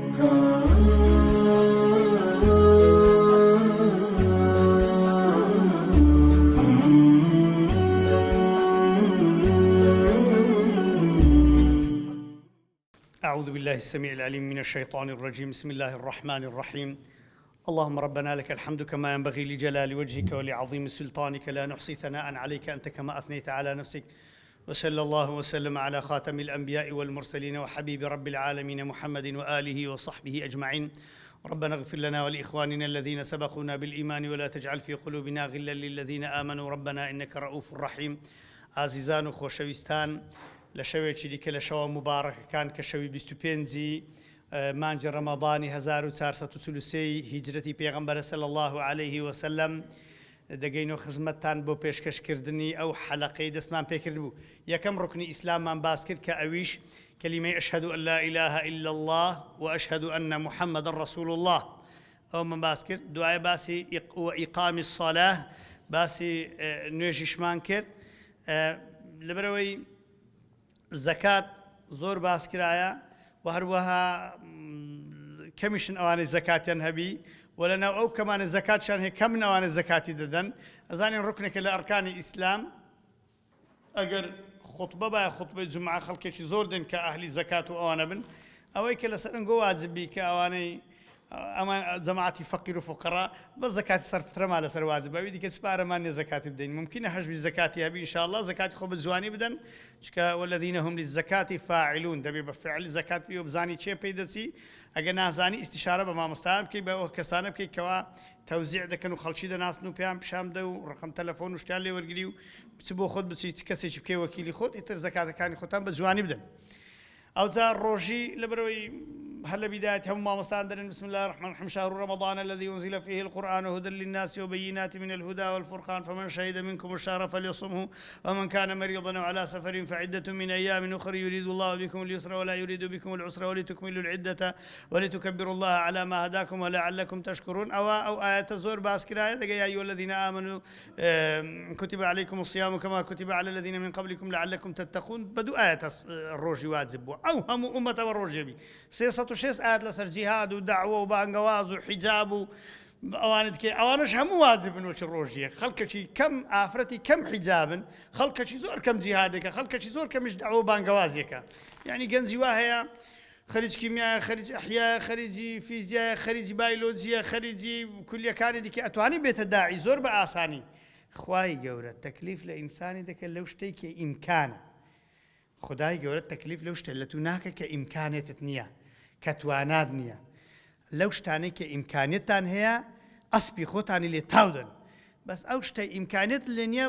أعوذ بالله السميع العليم من الشيطان الرجيم بسم الله الرحمن الرحيم اللهم ربنا لك الحمد كما ينبغي لجلال وجهك ولعظيم سلطانك لا نحصي ثناء عليك أنت كما أثنيت على نفسك وصلى الله وسلم على خاتم الأنبياء والمرسلين وحبيب رب العالمين محمد وآله وصحبه أجمعين ربنا اغفر لنا ولإخواننا الذين سبقونا بالإيمان ولا تجعل في قلوبنا غلا للذين آمنوا ربنا إنك رؤوف رحيم ئازیزان و خۆشەویستان لە شەوێکی دیکە لە شەوە موبارەکەکان کە شەوی 25 ی مانگی ڕەمەضانی 1443 ی هیجرەتی پێغەمبەرە صلی اللە علیه وسلم دەگەینۆ خزمەتتان بۆ پێشکەش کردنی ئەو حەلەقەی دەستمان پێکردبوو یەکەم ڕوکنی ئیسلاممان باس کرد کە ئەویش کەلیمەی اشهد ان لا اله الا اللە و اشهد ان محمدا رسول اللە ئەومان باس کرد دوایە باسی و اقام الصلاة باسی نوێژیشمان کرد لەبەرئەوەی زەکات زۆر باس کرایە و هەروەها کەمیشن ئەوانەی زەکاتیان هەبی و لەناو ئەو کەمانە زەکاتشان هەیە کەمن ئەوانەی زەکاتی دەدەن ئەزانین ڕوکنێکە لە ئەرکانی ئیسلام ئەگەر خوتبە بایە خوتبەی جومعە خەڵکێکی زۆر دێن کە ئەهلی زەکات و ئەوانە بن ئەوەی کە لەسەر ئەنگۆ واجب بی کە ئەوانەی ئەمان جەماعەتی فەقیر و فوقەڕا بەس زەکاتی سەر فترەمان لەسەر واجبە ئەوی دیکە چ پارەمان نیە زەکاتی بدەین مومکینە هەش بی زەکاتی هەبی ان شاء اللە زەکاتی خۆ بە جوانی بدەن چکە والذین هم للزکاة فاعلون دەبێ بە فعل زەکات بی و بزانی کێ پێی دەچی ئەگەر نازانی ئیستیشارە بە مامۆستایان بکەی بە ئەو کەسانە بکەی کەوا تەوزیع دەکەن و خەڵکی دەناسن و پێیان پیشان بدە و ڕقم تەلەفۆن و شتیان لێ وەرگری و چ بۆ خۆت بچی چ کەسێکی بکەی وەکیلی خۆت ئیتر زەکاتەکانی خۆتان بە جوانی بدەن. ئەوجا ڕۆژی لەبەرئەوەی هەر لە بیدایەتی هەموو مامۆستایان دەرێن بسم اللە الرحمن الرحیم شهر رمضان الذی انزل فیه القرآن هدى للناس وبینات من الهدى والفرقان فمن شهد منکم الشهر فلیصمه ومن کان مریضا او علی سفر فعدة من ایام اخر یرید الله بکم اليسر ولا یرید بکم العسر ولتکملوا العدة ولتکبروا الله علی ما هداکم ولعلکم تشکرون ئەوە ئەو ئایەتە زۆر باس کرایە دەگە یا ایها الذین آمنوا کتب علیکم الصیام کما کتب علی الذین من قبلکم لعلکم تتقون بە دوو ئایەتە ڕۆژی واجب بووە ئەو هەموو ئومەتە بە ڕۆژێ بی 360 ئایەت لەسەر جیهاد و دەعوە و بانگەواز و حیجاب و ئەوانە دیکە ئەوانەش هەموو واجبن وەکی ڕۆژیە خەڵکەکی کەم ئافرەتی کەم حیجابن خەڵکەکی زۆر کەم جیهادێکە خەڵکەکی زۆر کەمیش دەعوە و بانگەوازێکە یعنی گەنجی وا هەیە خەریج کیمیایە خەریج ئەحیایە خەریجی فیزیایە خەریجی بایلۆجیە خەریجی کولیەکانی دیکە ئەتوانی بێتە داعی زۆر بە ئاسانی خوای گەورە تەکلیف لە ئینسانی دەکە لەو شتەی کە ئیمکانە خدای گەورە تەکلیف لەو شتە لە تو ناکە کە ئیمکانێتت نییە کە توانات نییە لەو شتانەی کە ئیمکانیەتتان هەیە ئەسپی خۆتانی لێ تاو دەن بەس ئەو شتەی ئیمکانیەت لێ نیە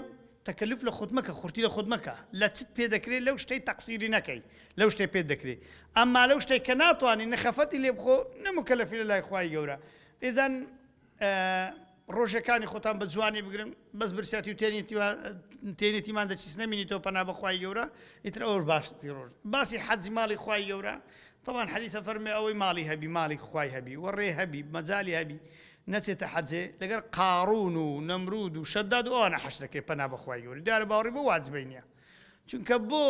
تەکەلوف لە خۆت مەکە خورتی لە خۆت مەکە لە چت پێ دەکرێ لەو شتەی تەقسیری نەکەی لەو شتەی پێت دەکرێ ئەمما لەو شتەی کە ناتوانی نە خەفەتی لێ بخۆ نە موکەلەفی لە لای خوای گەورە ئیزان ڕۆژەکانی خۆتان بە جوانی بگرن بەس برسیاتی و تێنێتیمان دەچیس نەمینیتەوە پەنا بەخوای گەورە ئیتر ئەوەش باشتری ڕۆژ باسی حەجی ماڵی خوای گەورە تەبان حەدیثە فەرمێ ئەوەی ماڵی هەبی ماڵی خوای هەبی وە ڕێ هەبی مەجالی هەبی نەچێتە حەجێ لەگەر قاڕون و نەمرود و شەداد و ئەوانە حەشر دەکرێ پەنا بەخوای گەورە دیارە باوەڕی بۆ واجبەی نییە چونکە بۆ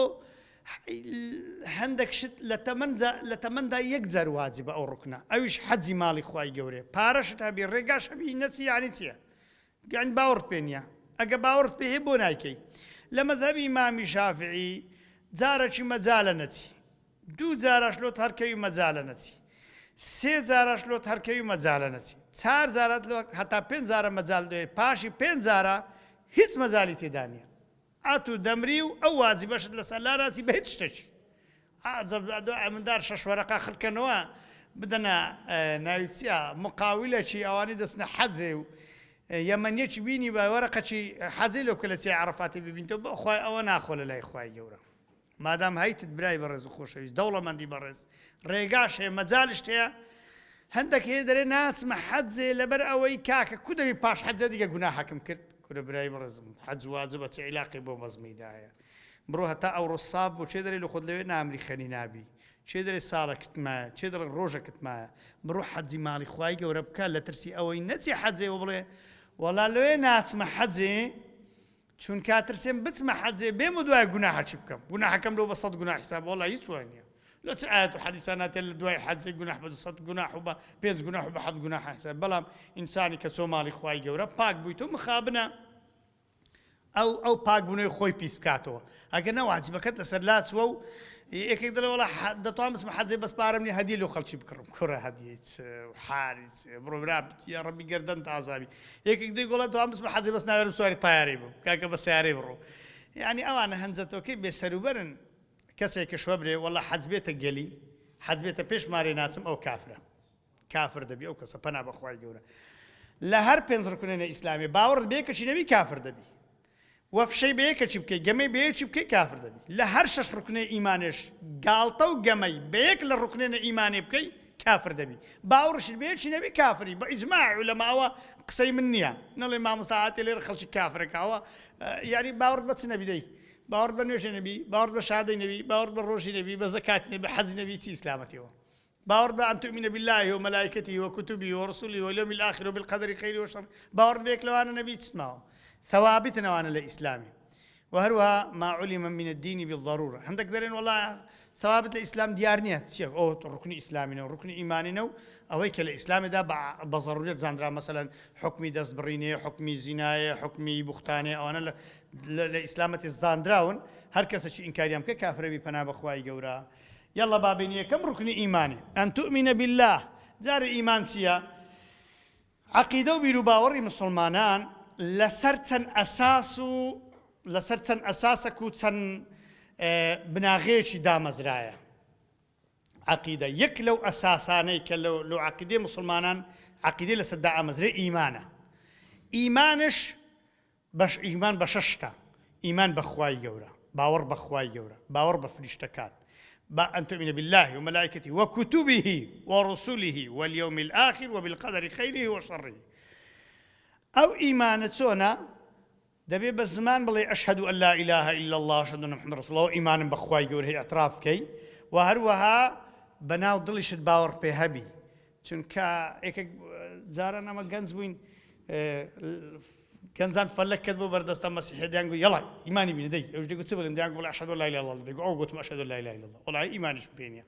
هەندێک شت لە تەمەندا لە تەمەندا یەک جار واجبە ئەو ڕوکنە ئەویش حەجی ماڵی خوای گەورەیە پارەشت هەبی ڕێگاش هەبی نەچی یعنی چییە یعنی باوەڕت پێ نییە ئەگە باوەڕت پێ هەیە بۆ نایکەی لە مەزهەبی ئیمامی شافعی جارەکی مەجالە نەچی دوو جاراش لۆت هەرکەوی مەجالە نەچی سێ جاراش لۆت هەرکەوی مەجالە نەچی چار جارات لۆ هەتا پێنج جارە مەجال دوێ پاشی پێنج جارە هیچ مەجالی تێدا نییە ئەتوو دەمری و ئەو واجبەشت لەسەر لاناچی بە هیچ شتێکی. عەجەب دوای مندار شەش وەرەقە خڕکەنەوە بدەنە ناوی چیە مقاولەکی ئەوانەی دەچنە حەجێ و یەمەنیەکی بینی بە وەرەقەکی حەجێ لۆ بکە لە چیای عەرەفاتی ببینتەوە بۆ خوای ئەوە ناخۆ لە لای خوای گەورە مادام هەیتت برای بەڕێز و خۆشەویست دەوڵەمەندی بەڕێز ڕێگاش هەیە مەجالشت هەیە هەندێک هەیە دەرێ ناچمە حەجێ لەبەر ئەوەی کاکە کو دەبی پاش حەجە دیگە گوناحەکم کرد کورە برای بەڕێزم حەج واجبە چ عیلاقی بۆ مەزمیدا هەیە بڕۆ هەتا ئەوڕۆ ساف بۆ کێ دەرێ لە خۆت لەوێ نامری خەنی نابی کێ دەرێ ساڵەکت مایە کێ دەڵێ ڕۆژەکت مایە بڕۆ حەجی ماڵی خوای گەورە بکە لە ترسی ئەوەی نەچی حەجێ و بڵێ وەڵا لەوێ ناچمە حەجێ چونکە ترسێم بچمە حەجێ بێم و دوای گوناحەکی بکەم گوناحەکەم لۆ بە سەد گوناح حساب وەڵا هیچ وانە. لە چ ئایەت و حەدیسا ناتێ لە دوای حەجێ گوناح بە 200 گوناح و بە پێنج گوناح و بە حەفت گوناح حساب بەڵام ئینسانی کە چۆ ماڵی خوای گەورە پاک بوویت و مخابنە ئەو ئەو پاک بوونەوەی خۆی پیس بکاتەوە ئەگەر نە واجبەکەت لەسەر لاچووە و یەکێک دەڵێ وەڵا دەتوانم بچمە حەجێ بەس پارەم نییە هەدیە لۆ خەڵکی بکڕم کوڕە هەدیەی چ و حاری چ بڕۆ برا یا ڕەبی گەردەنت ئازابی یەکێک دەی گۆڵە دەتوانم بچمە حەجێ بەس ناوێرم سواری تایارەی بم کاکە بە سیارەی بڕۆ یعنی ئەوانە هەنجەتۆکەی بێسەروبەرن کەسێکش وەبرێ وەڵا حەج بێتە گەلی حەج بێتە پێش مارێ ناچم ئەو کافرە کافر دەبی ئەو کەسە پەنا بەخوای گەورە لە هەر پێنج ڕکنێنە ئیسلامی باوەڕت بە یەکەکی نەبی کافر دەبی وە فشەی بە یەکەکی بکەی گەمەی بە یەکی بکەی کافر دەبی لە هەر شەش ڕکنێ ئیمانێش گاڵتە و گەمەی بە یەک لە ڕکنێنە ئیمانێ بکەی کافر دەبی باوەڕشت بە یەکی نەبی کافری بە ئیجماع علەما ئەوە قسەی من نییە نەڵێ مامۆستا هاتێ لێرە خەڵکی کافرەکەوە یعنی باوەڕت بە چ نەبی دەی باوەڕ بە نوێژێ نەبی باوەڕ بە شادەی نەبی باوەڕ بە ڕۆژی نەبی بە زەکات نەبی حەج نەبی چی ئیسلامەتیەوە باوەڕ بە ان تؤمن باللە و ملائکته و کتبه و رسله و الیوم الاخر و بالقدر خیره و شره باوەڕ بە یەک لەوانە نەبی چت ماوە ثوابتن ئەوانە لە ئیسلامی و هەروەها ما علم من الدین بالضرورە هەندێک دەرێن وەڵا ثوابت لە ئیسلام دیار نییە چیە ئەو ڕکنی ئیسلامی نە ڕکنی ئیمانی نە و ئەوەی کە لە ئیسلامدا بە ضرورەت زانرا مەسەلەن حکمی دەست بڕینێ حکمی زینایە حکمی بوختانێ ئەوانە لە ئیسلامەتی زانراون هەر کەسێکی ئینکاریان بکە کافرەبی پەنا بەخوای گەورە یەڵا با بێین یەکەم ڕوکنی ئیمانی، ان تؤمن باللە، جارێ ئیمان چیە؟ عەقیدە و بیروباوەڕی مسوڵمانان لەسەر چەند ئەساس و لەسەر چەند ئەساسەک و چەند بناغەیەکی دامەزرایە. عەقیدە یەک لەو ئەساسانەی کە لەو عەقیدەی مسوڵمانان عەقیدەی لەسەر دائەمەزرێ ئیمانە. ئیمانش بەش ئیمان بە شەش شتە، ئیمان بە خوای گەورە، باوەڕ بە خوای گەورە، باوەڕ بە فریشتەکان، بە ان تؤمن باللە و ملائکته و کتبه و رسله و الیوم الاخر و بالقدر خیره و شره. ئەو ئیمانە چۆنە؟ دەبێ بە زمان بڵێ اشهد ان لا اله الا اللە اشهد ان محمد رسول اللە ئیمانم بە خوای گەورە هەیە اعتراف بکەی و هەروەها بە ناو دڵیشت باوەڕ پێ هەبی چونکە یەکێک جاران ئەمە گەنج بووین گەنجان فەلەک کرد بۆ بەردەستە مەسیحی دیان گوت یەڵا ئیمانی بینە دەی ئەوش دەگوت چ بڵێم دیان گوت ئەشهەدو لا ئیلاهە ئیلا اللە دەگوت ئەو گوتم ئەشهەدو لا ئیلاهە ئیلا اللە وەڵا ئیمانیشم پێ نییە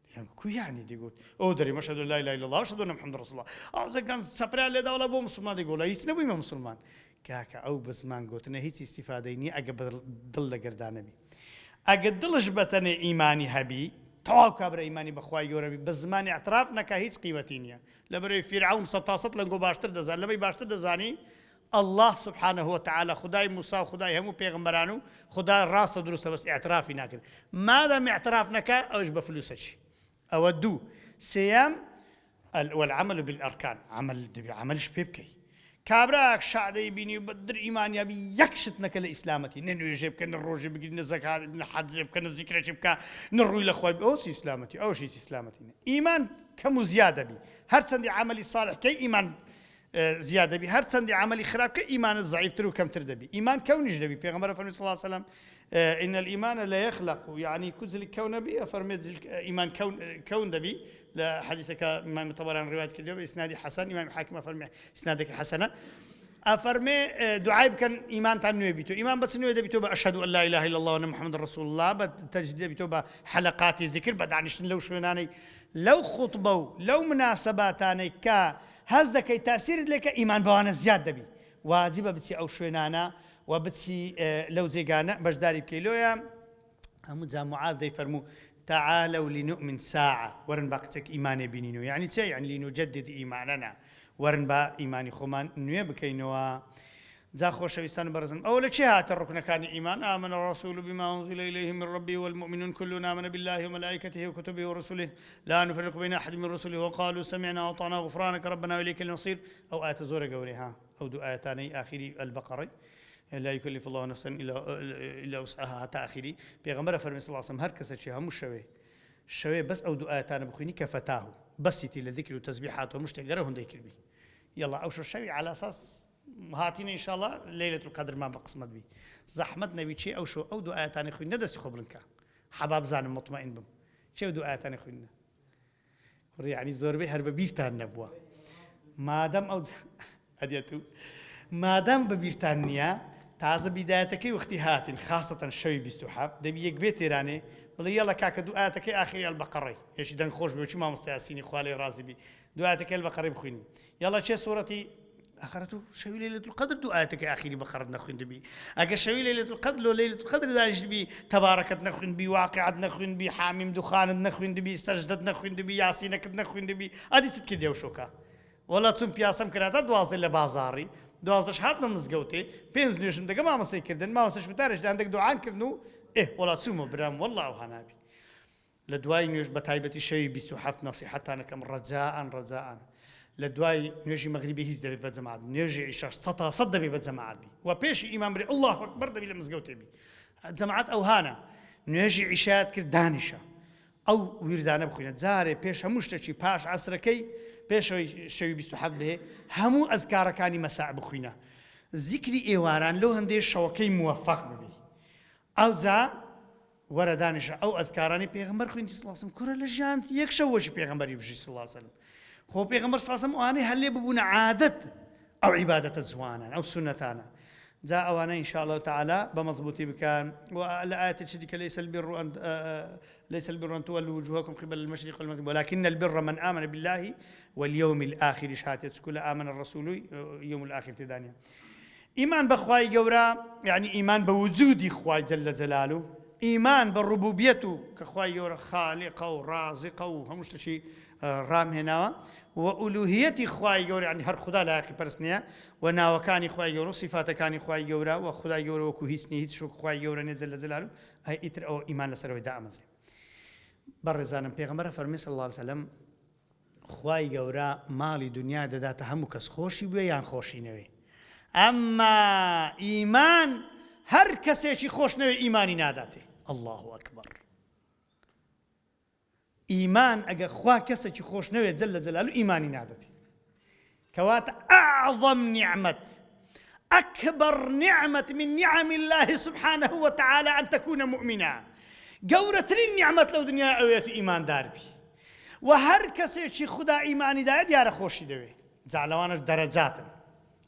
دیان گوت کو یعنی دەگوت ئەو دەرێم ئەشهەدو لا ئیلاهە ئیلا اللە ئەشهەدو ئەنە محەممەد ڕەسوڵ اللە ئەو گەنج چەپریان لێدا وەڵا بۆ مسلمان دەگوت وەڵا هیچ نەبوویمە مسلمان کاکە ئەو بە زمان گۆتنە هیچ ئیستیفادەی نیە ئەگە بە دڵ لەگەردا نەبی ئەگە دڵش بەتەنێ ئیمانی هەبی تەواو کابرا ئیمانی بە خوای گەورە بی بە زمان ئیعتراف نەکا هیچ قیمەتی نیە لەبەرئەوەی فیرعەون سەتاسەت لەنگۆ باشتر دەزان لەمەی باشتر دەزانی اللە سبحانە وتعالی خودای موسا و خودای هەموو پێغەمبەران و خودا ڕاستە دروستە بەس ئیعترافی ناکرد مادام ئیعتراف نەکا ئەوش بە فلوسەکی ئەوە دوو سێیەم والعمل بالارکان عمل دەبێ عملش پێ بکەی کابراک شادەی بینی و بەدر ئیمانیا بی یەک شت نەکە لە ئیسلامەتی نە نوێژێ بکە نە ڕۆژێ بگری نە زەکات نە حەجێ بکە نە زیکرێکی بکە نە ڕووی لە خوای ئەو چی ئیسلامەتی ئەوش هیچ ئیسلامەتی نە ئیمان کەم و زیادە بی هەرچەندی عملی صالح کەی ئیمان زیاد دەبی هەر چەندی عەمەلی خراپ کەی ئیمانت زەعیفتر و کەمتر دەبی ئیمان کەونیش دەبی پێغەمبەر فەرمی صلی الله علیه وسلم ان الایمان لا يخلق يعني کوزل کەون نەبی ئەفەرمێت ئیمان کەون کەون دەبی لە حەدیثەکە ئیمام طبراني ڕوایەت کردووە بە ئیسنادی حەسەن ئیمام حاکم ئەفەرمێ ئیسنادەکە حەسەنە ئەفەرمێ دوعای بکەن ئیمانتان نوێ بیتۆ ئیمان بە چ نوێ دەبیتۆ بە ئەشهەدو ئەن لا ئیلاهە ئیلا اللە وەنە محمد رسول اللە بە تەجدید دەبیتۆ بە حەلەقاتی ذکر بە دانیشتن لەو شوێنانەی لەو خوتبە و لەو مناسەباتانەی کە هەست دەکەی تاسیرت لێکە ئیمان بەوانە زیاد دەبی واجبە بچی ئەو شوێنانە و بچی لەو جێگانە بەشداری بکەی لۆیە هەموو جا معاذ دەیفەرموو تعالوا لنؤمن ساعة وەرن با قچێک ئیمانێ بینینەوە یعنی چێ یعنی لنجدد ئیماننا وەرن با ئیمانی خۆمان نوێ بکەینەوە جا خۆشەویستان و بەڕێزم ئەوە لە چێ هاتە ڕوکنەکانی ئیمان آمن الرسول بما أنزل إليه من ربه والمؤمنون كلنا آمن بالله وملائكته وكتبه ورسله لا نفرق بين أحد من رسله وقالوا سمعنا وأطعنا غفرانك ربنا وإليك المصير ئەو ئایەتە زۆرە گەورەی ها ئەو دوو ئایەتانەی ئاخیری البقرەی لا يكلف الله نفسا إلا إلا وسعها هەتا ئاخیری پێغەمبەر فەرمی صلی الله علیه وسلم هەر کەسێکی هەموو شەوێ شەوێ بەس ئەو دوو ئایەتانە بخوێنی کەفەتاه بەسیتی لە ذیکر و تەسبیحات و هەموو شتێک گەرە هەندەی کردبی یەڵا ئەو شەو شەوی عەلە ئەساس هاتینە ئینشاڵا لەیلەت القەدرمان بە قسمەت بی زەحمەت نەبی چێ ئەو شەو ئەو دوو ئایەتانەی خویندنە دەستی خۆ بڵند کە حەبا بزانم مطمئن بم چێ ئەو دوو ئایەتانەی خویندنە کوڕی یعنی زۆربەی هەر بە بیرتان نەبووە مادەم ئەو ئەدێت و مادەم بە بیرتان نییە تازە بیدایەتەکەی وەختی هاتین خاصەتەن شەوی 27 دەبی یەک بێ تێرانێ بڵێ یەڵە کاکە دوو ئایەتەکەی ئاخری البقرەی یەکی دەنگ خۆش بێ چی مامۆستا یاسینی خوا لێی ڕازی بی دوو ئایەتەکەی البقرەی بخوینی یەڵە کێ سوڕەتی ئەخەرە تۆ شەوی لەیلەت القدر دوو ئایەتەکەی ئاخیری بەقەرەت نەخویندبی ئەگە شەوی لەیلەت القدر لۆ لەیلەت القدر دانیشتبی تەبارەکەت نەخویندبی واقعەت نەخویندبی حامیم دوخانت نەخویندبی سەجدەت نەخویندبی یاسینەکەت نەخویندبی ئەدی چت کردی ئەو شەوکە وەڵا چون پیاسەم کرا تا 12 لە بازاڕی دوازدەش هاتمە مزگەوتێ پێنج نوێژم دەگە مامۆستای کردن مامۆستاش وتارێک هەندێک دوعان کردن و ئێ وەڵا چوومە برام وەڵا ئەوها نابی لە دوای نوێژ بە تایبەتی شەوی 27 نەسیحەتتان ئەکەم ڕەجائەن ڕەجائەن لە دوای نوێژی مەغریبی هیچ دەبێت بە جەماعەت نوێژی عیشاش سەتا سەد دەبێ بە جەماعەت بی و پێشی ئیمام برێ الله اکبر دەبی لە مزگەوتێ بی جەماعەت ئەوهانە نوێژی عیشات کرد دانیشە ئەو ویردانە بخوینە جارێ پێش هەموو شتێکی پاش عەسرەکەی پێشەوەی شەوی 27 بێ هەموو ئەزکارەکانی مەساء بخوینە زیکری ئێواران لەو هەندێ شەوەکەی موەفەق ببی ئەوجا وەرە دانیشە ئەو ئەزکارانەی پێغەمبەر خوێندی صلی اللە علیه وسلم کورە لە ژیانت یەک شەو وەشی پێغەمبەری بژی صلی اللە علیه وسلم خۆ پێغەمبەر صلی اللە علیه وسلم ئەوانەی هەر لێ ببوونە عادەت ئەو عیبادەتە جوانان ئەو سوننەتانە جا ئەوانە ان شاء الله تعالی بە مەضبوطی بکەن و لە ئاەتێکی دیکە ليس البر أن ليس البر أن تولوا وجوهكم قبل المشرق والمغرب ولكن البر من آمن بالله واليوم الآخر شهاتێ چکو لە آمن الرسول يوم الآخر تێدانە ئیمان بە خوای گەورە یەعنی ئیمان بە وجودی خوای جل جلالە، ئیمان بە ڕبوبیەت و کە خوای گەورە خالقە و ڕازقە و هەموو شتێکی ڕام هێناوە و ئولوهیەتی خوای گەورە یەعنی هەر خودا لایەقی پەرستنیە و ناوەکانی خوای گەورە و سیفاتەکانی خوای گەورە و خودای گەورە وەکو هیچ نیە هیچ وەکو خوای گەورە نیە جل جلالە ئەی ئیتر ئەوە ئیمان لەسەرەوەی دامەزرێ. بەڕێزانم پێغەمبەر فەرمی صلی اللە علیه وسلم خوای گەورە ماڵی دونیا دەداتە هەموو کەس خۆشی بوێ یان خۆشی نەوێ ئەمما ئیمان هەر کەسێکی خۆش نەوێ ئیمانی ناداتێ اللە اکبر ئیمان ئەگەر خوا کەسێکی خۆش نەوێ جل جلاله ئیمانی نادەتێ کەواتە اعظم نعمت اکبر نعمت من نعم اللە سبحانە وتعالی ان تکون مؤمنا گەورەترین نیعمەت لەو دنیا ئەوەیە تو ئیماندار بی و هەر کەسێکی خودا ئیمانی دایە دیارە خۆشی دەوێ جا لەوانەش دەرەجاتن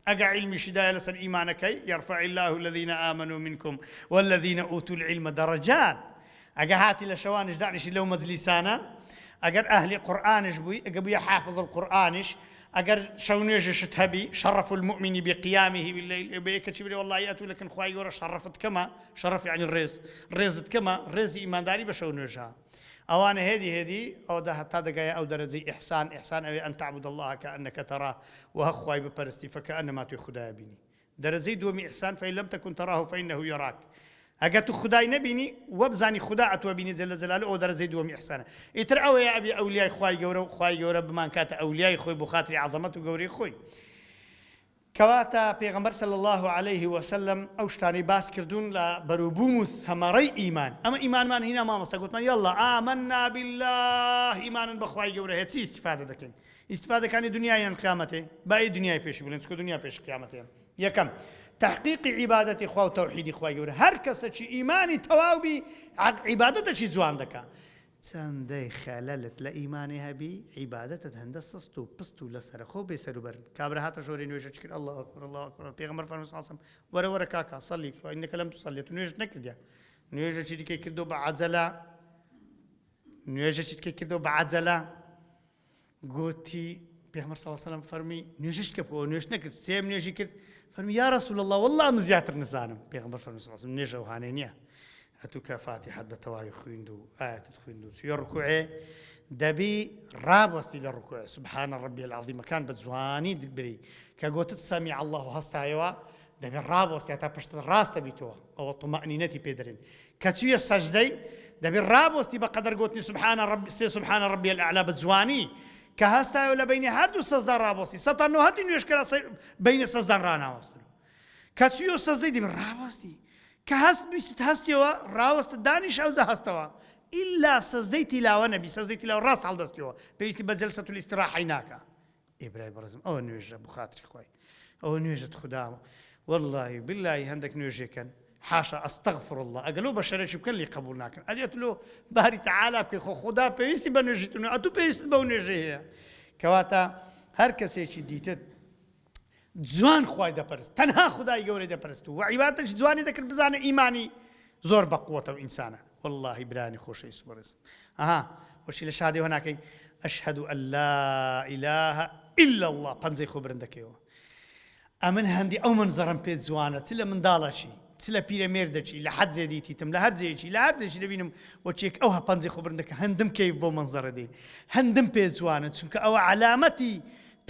ئەگە عیلمیشی دایە لەسەر ئیمانەکەی یرفع الله الذین آمنوا منکم والذین اوتوا العلم درجات ئەگە هاتی لە شەوانیش دانیشی لەو مەجلیسانە ئەگەر ئەهلی قورئانیش بووی ئەگە بوویە حافظ القورئانیش ئەگەر شەو نوێژیشت هەبی شەڕەف المؤمن بقیامه باللیل بە یەکەکی بلێ وەڵڵاهی ئەتوو لەکن خوای گەورە شەڕەفت کەمە شەڕەف یعنی ڕێز ڕێزت کەمە ڕێزی ئیمانداری بە شەو نوێژە ئەوانە هێدی هێدی ئەو دە هەتا دەگایە ئەو دەرەجەی ئیحسان ئیحسان ئەوێ ئەن تعبد الله کأنک تراه وە خوای بپەرستی فکأنما توی خودایە بینی دەرەجەی دووەمی ئیحسان فإن لم تکن تراه فإنه یراک ئەگەر تو خودای نەبینی وەبزانی خودا ئەتوە بینی جل جلاله ئەوە دەرەجەی دووەمی ئیحسانە ئیتر ئەوەیە ئەبی ئەولیای خوای گەورە و خوای گەورە بمانکاتە ئەولیای خۆی بۆ خاتری عەزەمەت و گەورەی خۆی کەواتە پێغەمبەر صلی الله علیه وسلم ئەو شتانەی باس کردوون لە بەروبووم و ثەمەڕەی ئیمان ئەمە ئیمانمان هینا مامۆستا گوتمان یاڵڵا آمنا بالله ئیمانن بە خوای گەورە هەیە چی ئیستیفادە دەکەین ئیستفادەکانی دونیا یان قیامەتێ؟ با ئی دونیای پێشی بڵێن چونکە دونیا پێش قیامەتێ. یەکەم، تەحقیقی عیبادەتی خوا و تەوحیدی خوای گەورە هەر کەسەکی ئیمانی تەواو بی عیبادەتەکی جوان دەکا چەندەی خەلەلت لە ئیمانێ هەبی عیبادەتت هەندە سست و پست و لەسەرەخۆ بێ سەروبەر کابرا هاتە ژۆرێ نوێژەکی کرد اللە اکبر اللە اکبر پێغەمبەر فەرمووی صلی اللە علیه وسلم وەرە وەرە کاکا صلی فانک لم تصلی تو نوێژت نەکردیە نوێژەکی دیکەی کردو بە عەجەلە نوێژەکی دیکەی کردو بە عەجەلە گوتی، پێغەمبەر صلی اللە علیه و سلم فەرمی، نوێژیشت کە بکەوە، نوێژت نەکرد، سێیەم نوێژی کرد، فەرمی، یا رسول اللە واللە من زیاتر نزانم، پێغەمبەر فەرمی صلی اللە علیه و سلم، نوێژ ئەوهانەی نییە، ئەتوو کە فاتیحەت بە تەواوی خویند و ئایەتت خویند و چوویە ڕکوعێ، دەبی ڕابوەستی لە ڕکوع، سبحان ربی العظیمەکان بە جوانی بری، کە گوتت سمع اللە هەستایەوە، دەبێ ڕابوەستی هەتا پشتت ڕاستە بیتەوە، ئەوە طمأنینەتی پێ دەرێن. کە چوویە سەجدەی، دەبێ ڕابوەستی بە قەدەر گۆتنی سبحان ربی سێ سبحان ربی الاعلی بە جوانی. کە هەستایەوە لە بەینی هەردوو سەجدا ڕابوەستی، سەتا نۆهەتی نوێژکەرا بەینە سەجدان ڕاناوەستن. کە چوویەوە سەجدەی دەبێ ڕابوەستی. کە هەست ویستت هەستیەوە، ڕاوەستە دانیشە ئەوجا هەستەوە. ئیلا سەجدەی تیلاوە نەبی، سەجدەی تیلاوە ڕاست هەڵدەستیەوە، پێویستی بە جلسە الاستراحەی ناکا. ئێ برای بەڕێزم ئەوە نوێژە بۆ خاتری خوای ئەوە نوێژت خودا واللهی باللهی هەندێک نوێژێکەن حاشا استغفر الله ئەگەر لۆ بەشەرێکی بکەن لی قبول ناکەن ئەدێت لۆ باری تعالی بکەی خۆ خودا پێویستی بە نوێژی تو ئەتو پێویست بەو نوێژەی هەیە کەواتە هەر کەسێکی دیتت جوان خوای دەپەرست تەنها خدای گەورەی دەپەرست و عیبادەتێکی جوانی دەکرد بزانە ئیمانی زۆر بەقوەتە و ئینسانە. وەڵڵاهی برایانی خۆشەویست و بەڕێزم ئەها وەشی لە شادێوە ناکەی ئەشهەد ئەن لا ئیلاهە ئیلا اللە پەنجەی خۆ برند دەکەیەوە. ئەمن هەندی ئەو مەنزەرەم پێ جوانە چ لە منداڵەکی چ لە پیرەمێردەکی لە حەجێ دیتیتم لە هەر جێیەکی لە هەر جێیەکی دەبینم وەکێک ئەوها پەنجەی خۆ برند دەکا هەندم کەیف بەو مەنزەرە دێ هەندم پێ جوانە چونکە ئەوە عەلامەتی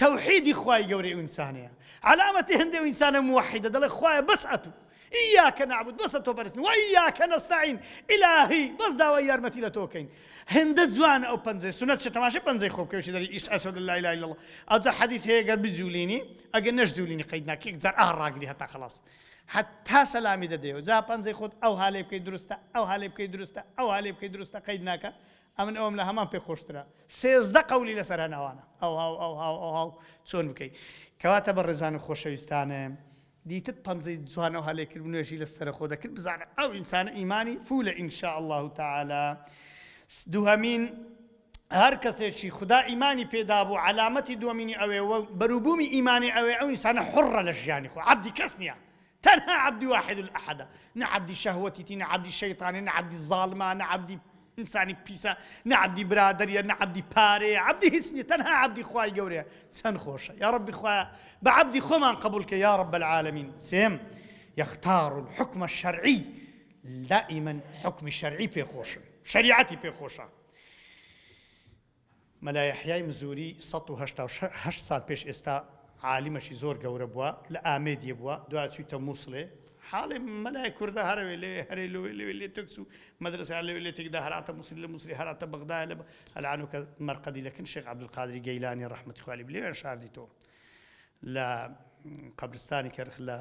تەوحیدی خوای گەورەی ئەو ئینسانەیە عەلامەتی هەندێ ئەو ئینسانە موەحیدە دەڵێ خوایە بەس ئەتوو ایاک نعبد بەسە تۆ پەرستین و ایاک نستعین ئیلاهی بەس داوای یارمەتی لە تۆ کەین هێندە جوانە ئەو پەنجەی سونەت چە تەماشای پەنجەی خۆ بکەوی دەری ئیش ئەشهد ان لا اله الا الله ئەوجا حەدیث هەیە گەر بجولینی ئەگەر نەشجولینی قەید ناکە یەک جار ئاه ڕاگری هەتا خەڵاس حتا سەلامی دەدەیەوە جا پەنجەی خۆت ئەو هالێ بکەی دروستە ئەو هالێ بکەی دروستە ئەو هالێ بکەی دروستە قەید ناکە ئەمن ئەوم لە هەمان پێ خۆشترە 13 قەولی لەسەر هەناوانە ئەو هاو ئەو هاو ئەو هاو چۆن بکەی کەواتە بە ڕێزان و خۆشەویستانێ دیتت پەنجەی جوانەو هەلێ کرد نوێژی لە سەرەخۆ دەکرد بزانە ئەو ئینسانە ئیمانی فولە ان شاء اللە تعالی دوهەمین هەر کەسێکی خودا ئیمانی پێدابوو عەلامەتی دووەمینی ئەوێ و بەروبوومی ئیمانی ئەوێ ئەو ئینسانە حڕە لە ژیانی خۆ عەبدی کەس نییە تەنها عەبدی واحد الأحدە نە عەبدی شەهوەتیتی نە عەبدی شەیطانێ نە عەبدی زاڵمە نە عەبدی ئینسانی پیسە نە عەبدی برادەریە نە عەبدی پارەیە عەبدی هیچ نیە تەنها عەبدی خوای گەورەیە چەند خۆشە یاڕەبی خوایە بە عەبدی خۆمان قبول کە یا رب العالمین سێم یختار الحکم الشرعی دائما حکمی شەرعی پێ خۆشە شەریعەتی پێ خۆشە مەلا یەحیای مزوری 188 سال پێش ئێستا عالیمەکی زۆر گەورە بووە لە ئامێدیە بووە دوای چوویتە مووسڵێ حاڵێ مەلای کوردە هەرەوێ لەوێ هەرێ لەوێ لەوێ لێ تێک چوو مەدرەسەیان لەوێ لێ تێکدا هەراتە موسری لە موسری هەراتە بەغدایە لە ئەلعانو کە مەرقەدی لە کن شێخ عەبدولقادری گەیلانی ڕەحمەتی خوا لێ بێ لەوێ شاردیتەوە لە قەبرستانی کەرخ لە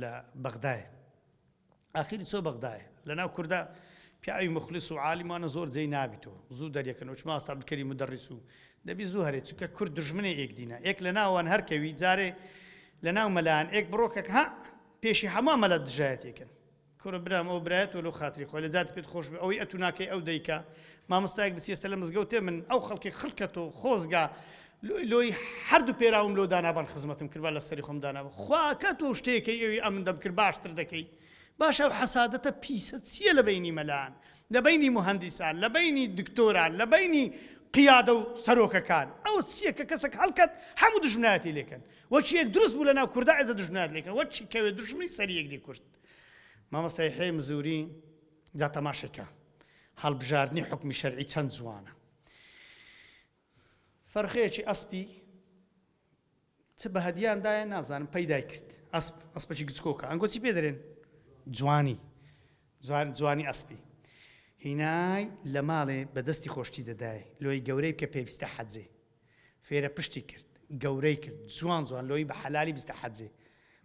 لە بەغدایە ئاخیری چۆ بەغدایە لە ناو کوردا پیاوی مخلص و عالیمانە زۆر جێی نابیتەوە زوو دەریەکەن وچ ماستا عەبدولکەریم مدەڕیس و دەبی زوو هەرێ چونکە کورد دوژمنێ ئێک دینە ئێک لە ناوان هەرکەوی جارێ لە ناو مەلایان ئێک بڕۆکەک ها پێشی هەموو مەلا دژایەتێکن کورە برام ئەو برایەت وەلو خاتری خۆی لە جات پێت خۆش بێ ئەوەی ئەتو ناکەی ئەو دەیکا مامۆستایەک بچی ئێستا لە مزگەوتێ من ئەو خەڵکی خڕکەتۆ خۆزگا لۆی هەردوو پێراوم لۆ دانابان خزمەتم کردبا لە سەری خۆم دانابا خواکە تۆ شتێکەی ئەوی ئەمن دەمکرد باشتر دەکەی باشە ئەو حەسادەتە پیسە چییە لە بەینی مەلان لە بەینی موهەندیسان لە بەینی دکتۆران لە بەینی قیادە و سەرۆکەکان ئەو چییە کە کەسێک هەڵکەت هەموو دوژمنایەتی لێکەن وەکی یەک دروست بوو لە ناو کوردا ئێزە دوژمنایەت لێکەن وەکی کەوێ دوژمنی سەری یەکدی کورد مامۆستا یەحیای مزوری جا تەماشێکە هەڵبژاردنی حوکمی شەرعی چەند جوانە فەرخەیەکی ئەسپی چ بە هەدیان دایە نازانم پەیدای کرد ئەسپ ئەسپەکی گچکۆکە ئەنگۆ چی پێ دەرێن جوانی جوان جوانی ئەسپی هینای لە ماڵێ بە دەستی خۆشتی دەدای لۆی گەورەی بکە پێویستە حەجێ فێرە پشتی کرد گەورەی کرد جوان جوان لۆی بە حەلالی بیستە حەجێ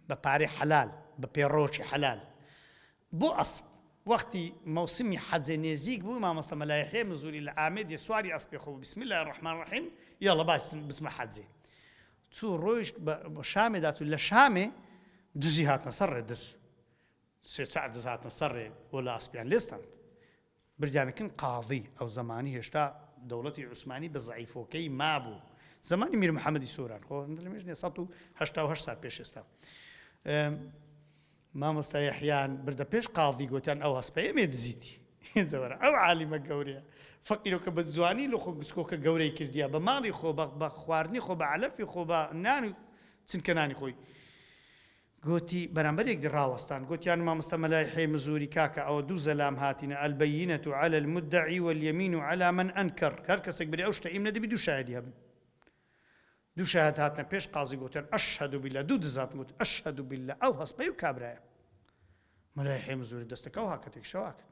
بە پارەی حەلال بە پێڕۆکی حەلال بۆ ئەسپ وەختی مەوسمی حەجێ نێزیک بوو مامۆستا مەلا یەحیای مزوری لە ئامێدێ سواری ئەسپێ خۆ بوو بسم اللە الرحمن الرحیم یەڵە با بچمە حەجێ چوو ڕۆیشت بە شامێ دا چوو لە شامێ دزی هاتنە سەر ڕێ دز سێ چار دز هاتنە سەر ڕێ وەلا ئەسپیان لێستاند بردیانە کن قاضی ئەو زەمانی هێشتا دەوڵەتی عوسمانی بە زەعیفۆکەی مابوو زەمانی میر محەممەدی سۆران خۆ لە مێژ نیە 188 سال پێش ئێستا مامۆستا یەحیان بردە پێش قاضی گۆتیان ئەو هەسپەیە مێ دزیتی جەوەرە ئەو عالیمە گەورەیە فەقیرۆکە بە جوانی لە خۆ گچکۆکە گەورەی کردیە بە ماڵی خۆ بە خواردنی خۆ بە عەلەفی خۆ بە نان و چنکە نانی خۆی گۆتی بەرامبەر یەکدی ڕاوەستان گۆتیان مامۆستا مەلای حێ مزوری کاکە ئەوە دوو زەلام هاتینە البینە علی المدعی والیمین علی من انکر هەر کەسێک برێ ئەو شتە ئیم نەدەبی دوو شایەدی هەبن دوو شاهد هاتنە پێش قازی گوتیان اشهد باللە دوو دز هاتن گوت اشهد باللە ئەو هەسپەی و کابرایە مەلای حێ مزوری دەستەکە و هاکەتێک شەواکرد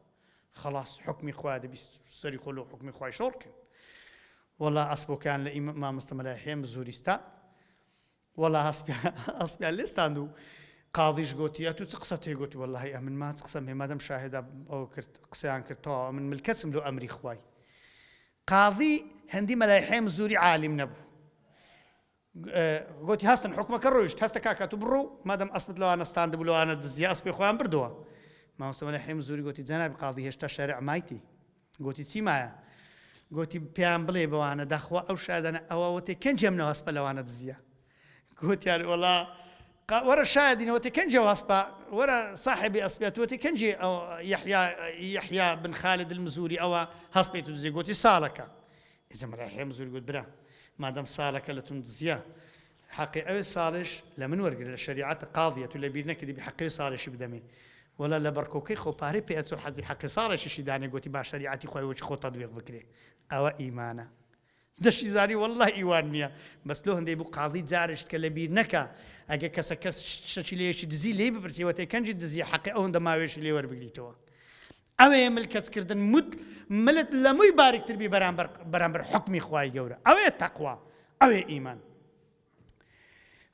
خلاص حکمی خوایە دەبی سەری خۆ لۆ حکمی خوای شۆڕ کەن وەڵا ئەسپۆکەیان لە ئیمە مامۆستا مەلای حێ مزوریستا وەڵا ئەسپیان لێستاند و قاضیش گۆتی ئەتوو چ قسەت هەیە گۆتی وەڵاهی ئەمن ما چ قسەم هەیە مادەم شاهێدا ئەوە کرد قسەیان کرد تەواو ئەمن ملکەچم لۆ ئەمری خوای قاضی هەندی مەلای حێم زوری عالیم نەبوو گۆتی هەستن حکومەکە ڕۆیشت هەستە کاکە تو بڕۆ مادەم ئەسپت لەوانە ستاندبوو لەوانە دزیە ئەسپی خۆیان بردەوە مامۆستا مەلای حێم زوری گۆتی جەنابی قاضی هێشتا شەرع مایتی گۆتی چی مایە؟ گۆتی پێیان بڵێ بەوانە داخوا ئەو شادانە ئەوە وەتێ کەنجێ منەوە ئەسپە لەوانە دزیە گۆتیان وەڵا وەرە شایەدینە وەتی کەنجێ واسپا وەرە ساحێبی ئەسپێ تو وەتی کەنجێ ئەو یەحیا یەحیا بن خالد المزوری ئەوە هەسپێ تو دزی گۆتی ساڵەکە ئیجا مەلا یەحیا مزوری گوت برا مادەم ساڵەکە لە تون دزیە حەقی ئەوێ ساڵێش لە من وەرگرە لە شەریعەت قاضیە تو لە بیر نەکردی بی حەقی ساڵێشی بدەمێ وەلا لە بەڕکۆکەی خۆ پارەی پێ ئەچۆ حەزی حەقی ساڵێکیشی دانێ گۆتی با شەریعەتی خۆی وەکی خۆ تەدویق بکرێ ئەوە ئیمانە دەشی زانی واللە ئیوان نیە بەس لۆ هەندەی بوو قازی جارشت کە لەبیر نەکا ئەگەر کەسە کەس شتەکی لە یەکی دزی لێی بپرسی وەتێ کەنجی دزی حەقی ئەوەندە ماوێشی لێ وەربگریتەوە ئەوەیە ملکەچ کردن مت ملت لە مووی باریکتر بی بەرامبەر بەرامبەر حوکمی خوای گەورە ئەوەیە تەقوا ئەوەیە ئیمان.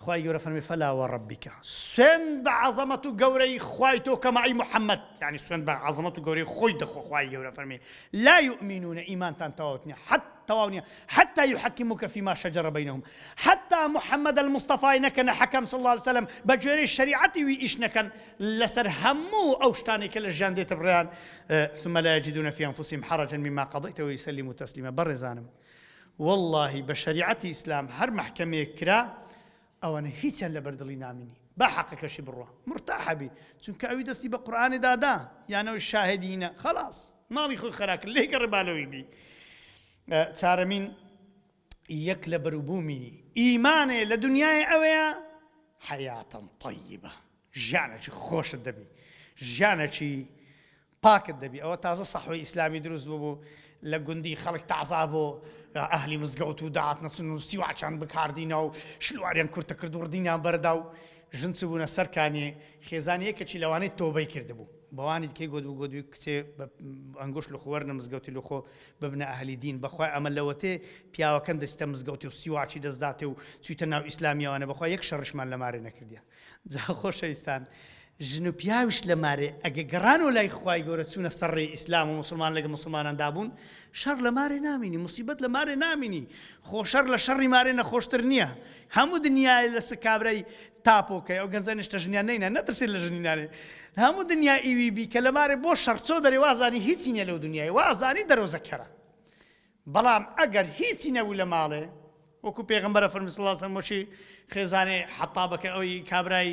خوای گەورە فەرمی فلا وربک سوێند بە عەزەمەت و گەورەی خوای تۆ کەمە ئەی محەممەد یعنی سوێند بە عەزەمەت و گەورەی خۆی دەخۆ خوای گەورە فەرمی لا یؤمنون ئیمانتان تەواوت نییە حەت تەواو نییە حتى يحكموك فيما شجر بينهم حتى محمد المصطفى نەکەنە حەکەم صلى الله عليه وسلم بە گوێرەی شریعەتی وی ئیش نەکەن لەسەر هەموو ئەو شتانەی کە لە ژیان دێتە بڕیان ثم لا يجدون في أنفسهم حرجا مما قضيت ويسلموا تسليما بەڕێزانم وەڵاهی بە شەریعەتی ئیسلام هەر مەحکەمەیەک کرا ئەوانە هیچیان لەبەر دڵی نامینی با حەقەکەشی بڕوا مورتاحە بی چونکە ئەوی دەستی بە قورئانێ دادا یان ئەوی شاهدینە خەڵاس ماڵی خۆی خەرا کرد لێی گەڕێ با لەوی بی چارەمین یەک لە بەروبوومی ئیمانێ لە دنیای ئەوەیە حەیاتەن طیبە ژیانێکی خۆشت دەبی ژیانێکی پاکت دەبی ئەوە تازە سەحوەی ئیسلامی دروست ببوو لە گوندی خەڵک تازا بۆ ئەهلی مزگەوت و داهاتنە چن و سیواچان بکاردینا و شلواریان کورتە کرد و ڕدینیان بەردا و ژن چبوونە سەر کانیێ خێزانی یەکەکی لەوانەی تۆبەی کردبوو بەوانی دیکەی گۆتبوو گۆتبووی کچێ بە ئەنگوش لخۆ وەرنە مزگەوتی لخۆ ببنە ئەهلی دین بەخوای ئەمە لەوەتێ پیاوەکەم دەچیتە مزگەوتی و سیواچی دەست داتێ و چویتە ناو ئیسلامیەوانە بەخوای یەک شەڕیشمان لە مارێ نەکردیە جا خۆشەویستان ژن و پیاویش لە مارێ ئەگە گەڕانەوە لای خوای گەورە چوونە سەر ڕێی ئیسلام و موسڵمان لەگە موسڵمانان دابوون شەڕ لە مارێ نامینی موسیبەت لە مارێ نامینی خۆ شەڕ لە شەڕی مارێ نەخۆشتر نییە هەموو دنیای لە سک کابرای تاپۆکەی ئەو گەنجە نیشتە ژنیان نەینا نەترسێت لە ژنی نانێ هەموو دنیا ئیوی بی کە لە مارێ بۆ شەڕ چۆ دەرێ وازانی هیچی نییە لەو دنیای وازانی دەرۆزە کەرە بەڵام ئەگەر هیچی نەبوو لە ماڵێ وەکو پێغەمبەرە فەرمی صلی اللە علیه وسلم وەکی خێزانێ حەتابەکە ئەوی کابرای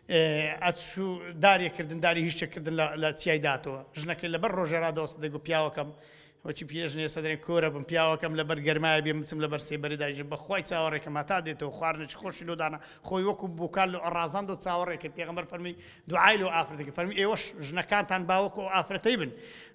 ئەچوو دارێ کردن داری هیچ کردن لە چیای داتەوە ژنەکەی لەبەر ڕۆژێ ڕادەوەست دەگو پیاوەکەم وەچی پیرێژن ئێستا دەرێن کۆرە بم پیاوەکەم لەبەر گەرمایە بێ بچم لەبەر سێبەری دایژم بەخوای چاوەڕێکم هەتا دێتەوە خواردنێکی خۆشی لۆ دانا خۆی وەکو بوکان لۆ ئەڕازاند و چاوەڕێ کرد پێغەمبەر فەرمی دوعای لۆ ئافرەتەکە فەرمی ئێوەش ژنەکانتان با وەکو ئەو ئافرەتەی بن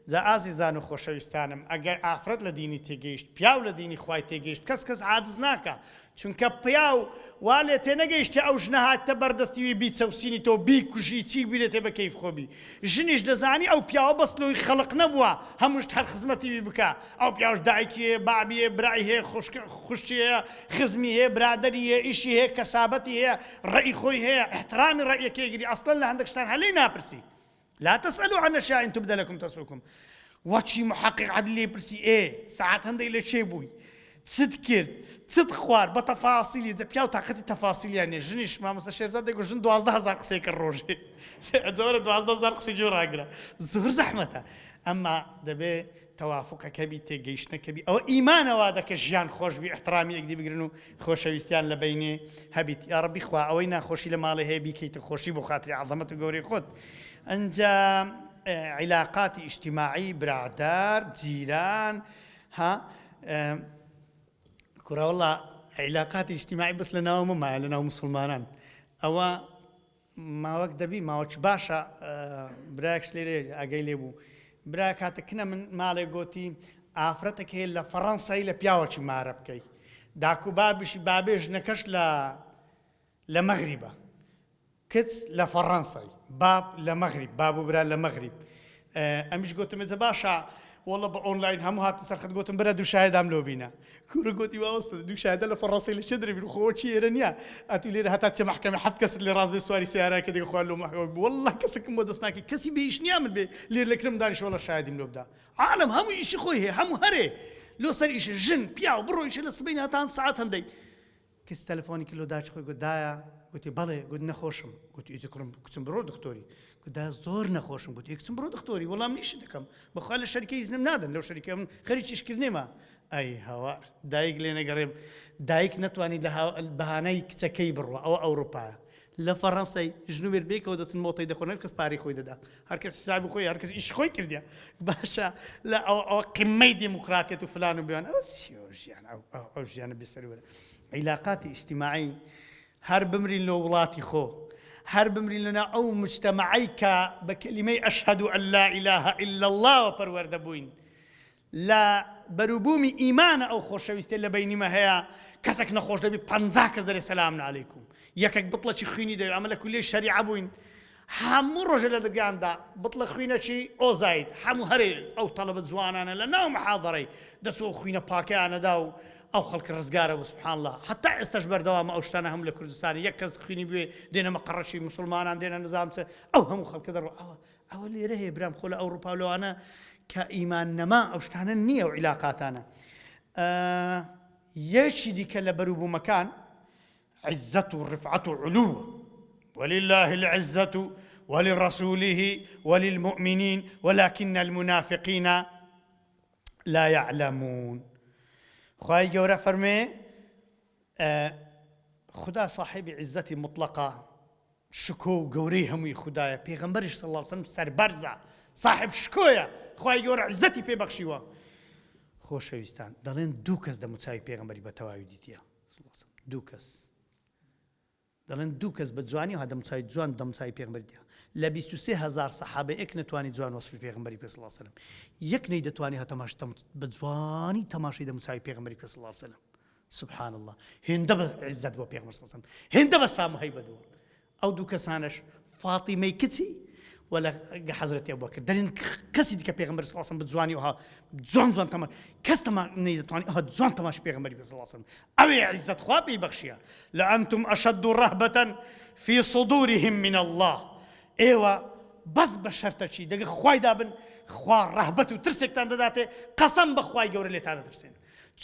جا ئازیزان و خۆشەویستانم ئەگەر ئافرەت لە دینی تێگەیشت پیاو لە دینی خوای تێگەیشت کەس کەس عاجز ناکا چونکە پیاو وا لێ تێنەگەیشتە ئەو ژنە هاتتە بەردەستی وی بیچەوسینی تۆ بیکوژی چی بیرێتێ بە کەیف خۆ بی ژنیش دەزانی ئەو پیاوە بەس لۆی خەڵق نەبووە هەمووشت هەر خزمەتی وی بکا ئەو پیاوش دایکی هەیە بابی هەیە برای هەیە خوشک خوشکی هەیە خزمی هەیە برادەری هەیە ئیشی هەیە کەسابەتی هەیە ڕەئی خۆی هەیە ئیحترامی ڕەئیەکەی گری ئەسڵەن لە هەندێک شتان هەر لێی ناپرسی لا تسألوا عن أشياء إن تبد لكم تسؤكم وەچی محقق عدل لێی پرسی ئێ سەعات هەندێک لە کێ بووی چت کرد چت خوارد بە تەفاسیلی جا پیاو تاقەتی تەفاسیلیان نیە ژنیش مامۆستا شێرزاد دەگوت ژن 12 هەزار قسەی کرد ڕۆژێ جۆرە 12 هەزار قسەی گوێ ڕاگرە زۆر زەحمەتە ئەمما دەبێ تەوافقەکە بی تێگەیشتنەکە بی ئەوە ئیمانە وا دەکە ژیان خۆش بی ئیحترامی یەکدی بگرن و خۆشەویستیان لە بەینێ هەبیت یاڕەبی خوا ئەوەی ناخۆشی لە ماڵێ هەیە بیکەیتە خۆشی بۆ خاتری عەزەمەت و گەورەی خۆت ئەنجا عیلاقاتی ئیجتیماعی برادەر جیران ها کوڕە وەڵا عیلاقاتی ئیجتیماعی بەس لە ناو مایە لە ناو موسڵمانان ئەوە ماوەک دەبی ماوەک باشە برایەکش لێرێ ئاگای لێ بوو برا کاتە کنە من ماڵێ گۆتی ئافرەتێک هەیە لە فەڕەنسای لە پیاوەکی مارە بکەی داک و بابیشی بابێ ژنەکەش لە لە مەغریبە کچ لە فەڕەنسای باب لە مەغریب باب و برا لە مەغریب ئەمیش گۆتم ئێجە باشە وەڵە بە ئۆنلاین هەموو هاتن سەرخەت گۆتم برا دوو شایدام لۆ بینە کورە گۆتی واوەستە دوو شایدە لە فەڕەنسای لە چێ درێ بین خۆ چی ئێرە نییە ئەتوو لێرە هەتا چێ مەحکەمە حەفت کەست لێ ڕاست بێ سواری سەیارەکە دێ خوا لۆ مەحکەمە وەڵڵا کەسێکم بۆ دەست ناکەی کەسی بێ ئیش نییە من بێ لێر لە کرم دانیش وەڵا شایدیم لۆ بدا عالەم هەموو ئیشی خۆی هەیە هەموو هەرێ لۆ سەر ئیشە ژن پیاو بڕۆ ئیشە لە سبەینە هەتا سەعات هەندەی کچ تەلەفۆنی کرد لۆ دایکی خۆی گوت دایە گوتی بەڵێ گوت نەخۆشم گوتی ئیجە کوڕم کچم بڕۆ دکتۆری گوت دایە زۆر نەخۆشم گوتی کچم بڕۆ دکتۆری وەڵام نیشی دەکەم بەخوا لە شەریکە ئیزنم نادەن لەو شەریکە من خەریکی ئیشکردنێمە ئەی هاوار دایک لێ نەگەڕێ دایک نەتوانی لە بەهانای کچەکەی بڕوا ئەوە ئەوروپایە. لە فەڕەنسای ژن و مێرد بەیەکەوە دەچن مۆتەی دەخۆن هەر کەس پارەی خۆی دەدا هەر کەس حسابی خۆی هەر کەس ئیشی خۆی کردیە باشە لە ئەو ئەوە قمەی دیموکراتیەت و فلان و بێوان ئەو چیە ئەو ژیان ئەو ئەو ئەو ژیانە بێسەروبەرە عیلاقاتی ئیجتیماعی هەر بمرین لۆ وڵاتی خۆ هەر بمرین لەناو ئەو مجتەمەعەی کە بە کەلیمەی ئەشهەدو ئەن لا ئیلاهە الا اللە وە پەروەردە بووین لە بەروبوومی ئیمانە ئەو خۆشەویستیە لە بەینیمە هەیە کەسەک نەخۆش دەبی 50 کەس دەرێ سەلام علیکم یەکەک بتڵەکی خوینی دەوێ ئەمە لە کولیەی شەریعە بووین هەموو ڕۆژێ لە دەرگاندا بتڵە خوینەکی ئۆزاید هەموو هەرێ ئەو تەڵەبە جوانانە لە ناو محاضەرەی دەچوو ئەو خوینە پاکەیانەدا و ئەو خەڵکە ڕزگارە بوو سبحان اللە هەتا ئێستاش بەردەوامە ئەو شتانە هەموو لە کوردستانی یەک کەس خوینی بوێ دێنە مەقەڕەکی موسڵمانان دێنە نزام چ ئەو هەموو خەڵکە دەڕۆ ئەوە ئەوە لێرە هەیە برام خۆ لە ئەوڕوپا و لەوانە کە ئیمان نەما ئەو شتانە نییە و عیلاقاتانە یەکی دیکە لە بەروبوومەکان عزت و ڕفعەت و علووە ولله العزة ولرسوله وللمؤمنين ولكن المنافقين لا يعلمون خوای گەورە فەرمێ خودا صاحبی عزەتی مطلقە شکۆ و گەورەی هەمووی خودایە پێغەمبەریش صلی اللە علیە وسلم سەربەرزە صاحب شکۆیە خوای گەورە عزەتی پێ بەخشیوە خۆشەویستان دەڵێن دوو کەس دەموچاوی پێغەمبەری بە تەواوی دیتیە دوو کەس دەڵێن دوو کەس بە جوانی ها دەموچاوی جوان دەموچاوی پێغەمبەری دیە لە 23 هەزار سەحابە یەک نەتوانی جوان وەسفی پێغەمبەری پێ صلی اللە علیە وسلم یەک نەیدەتوانی هەتەماش بە جوانی تەماشای دەموچاوی پێغەمبەری پێ صلی اللە علیه وسلم سبحان اللە هێندە بە عیزەت بۆ پێغەمبەر صلی اللە علیه وسلم هێندە بە سام و هەیبەت بووە ئەو دوو کەسانەش فاتیمەی کچی و لە حەزرەتی ئەبوبەکر دەرین کەسی دیکە پێغەمبەر صلی اللە علیه وسلم بە جوانی وها جوان جوان تەما کەس تەما نەیدەتوانی ئەوها جوان تەماشی پێغەمبەری بکە صلی اللە علیه وسلم ئەوێ عیزەت خوا پێی بەخشیە لأنتم أشد رهبة في صدورهم من الله ئێوە بەس بە شەرتەکی دەگە خوای دابن خوا ڕەهبەت و ترسێکتان دەداتێ قەسەم بە خوای گەورە لێتان دەترسێن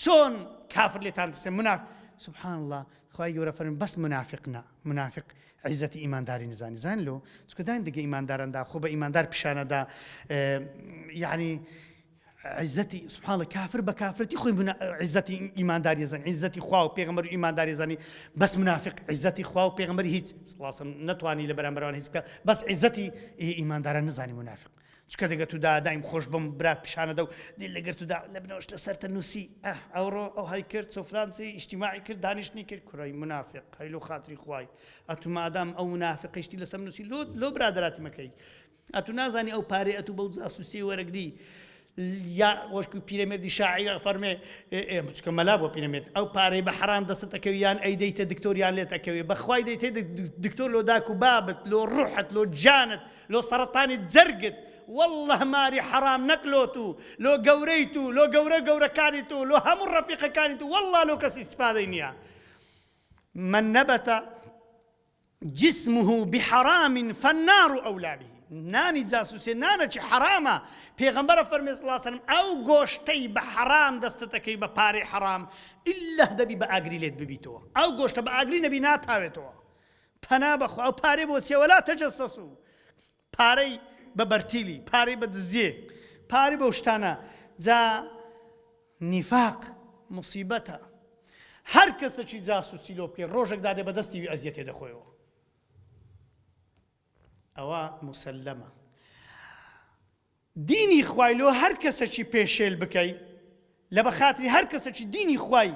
چۆن کافر لێتان دەترسێن مناف سبحان اللە خوای گەورە فەرمی بەس منافق نا منافق عیزەتی ئیمانداری نزانی زان لۆ چونکە دایم دەگە ئیمانداراندا خۆ بە ئیماندار پیشانەدا یعنی عزەتی سبحان الله کافر بە کافرتی خۆی عزەتی ئیمانداری زانی عزەتی خوا و پێغەمبەر و ئیمانداری زانی بەس منافق عزەتی خوا و پێغەمبەر هیچ سڵاسم نەتوانی لە بەرامبەران هیچ بکە بەس عزەتی ئیمانداران نزانی منافق چونکە دەگەر تو دا دایم خۆش بم برا پیشانەدە و دی لەگەر تو دا لە بنەوەش لەسەرتە نووسی ئەه ئەوڕۆ ئەو های کرد سۆفرانسی ئیجتیماعی کرد دانیشتنی کرد کوڕی منافق هەی لۆ خاتری خوای ئەتو مادام ئەو منافقیشتی لەسەر نووسی لۆ لۆ برادەراتی مەکەی ئەتو نازانی ئەو پارەی ئەتو بەو جاسوسی وەرەگری یا وەشکو پیرەمێردی شاعیر فەرمێ چکە مەلا بۆ پیرەمێرد ئەو پارەی بە حەرام دەستت ئەکەوی یان ئەی دەیتە دکتۆر یان لێت ئەکەوێ بەخوای دەیتێ دکتۆر لۆ داک و بابت لۆ ڕوحت لۆ گیانت لۆ سەڕەتانی جەرگت واللە ماری حەڕام نەک لۆ تو لۆ گەورەی تو لۆ گەورە گەورەکانی تو لۆ هەموو ڕەفیقەکانی تو واللە لۆ کەس ئیستفادەی نیە من نبت جسمه بحرام فالنار أولى به نانی جاسوسێ نانەکی حەرامە پێغەمبەرە فەرمێ صلی الله علیه وسلم ئەو گۆشتەی بە حەرام دەستت ئەکەوی بە پارەی حەرام ئیلا دەبی بە ئاگری لێت ببیتەوە ئەو گۆشتە بە ئاگری نەبی ناتاوێتەوە پەنا بەخوا ئەو پارەی بۆ چیە ولا تجسسو پارەی بە بەرتیلی پارەی بە دزیێ پارەی بەو شتانە جا نیفاق موسیبەتە هەر کەسەکی جاسوسی لۆ بکەی ڕۆژێک دادێ بە دەستی وی ئەزیەتێ دەخۆیەوە ئەوە موسەلەمە دینی خوای لۆ هەر کەسەکی پێشێل بکەی لە بە خاتری هەر کەسەکی دینی خوای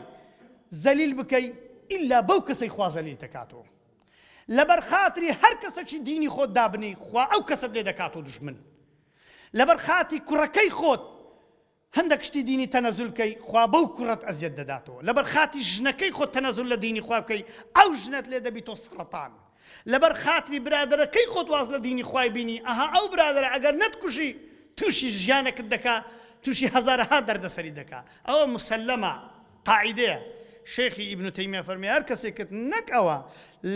زەلیل بکەی ئیلا بەو کەسەی خوا زەلیل دەکاتەوە لەبەر خاتری هەر کەسەکی دینی خۆت دابنی خوا ئەو کەسەت لێ دەکاتەوە دوژمن لەبەر خاتی کوڕەکەی خۆت هەندەک شتی دینی تەنەزول بکەی خوا بەو کوڕەت ئەزیەت دەداتەوە لەبەر خاتی ژنەکەی خۆت تەنەزول لە دینی خوا بکەی ئەو ژنەت لێ دەبی تۆ سەڕەتان لەبەر خاتری برادەرەکەی خۆت واز لە دینی خوای بینی ئەها ئەو برادەرە ئەگەر نەتکوژی توشی ژیانەکت دەکا توشی هەزارەها دەردەسەری دەکا ئەوە مسلمە قاعیدەیە شێخی ئیبن تەیمیە فەرمی هەر کەسێکت نەک ئەوە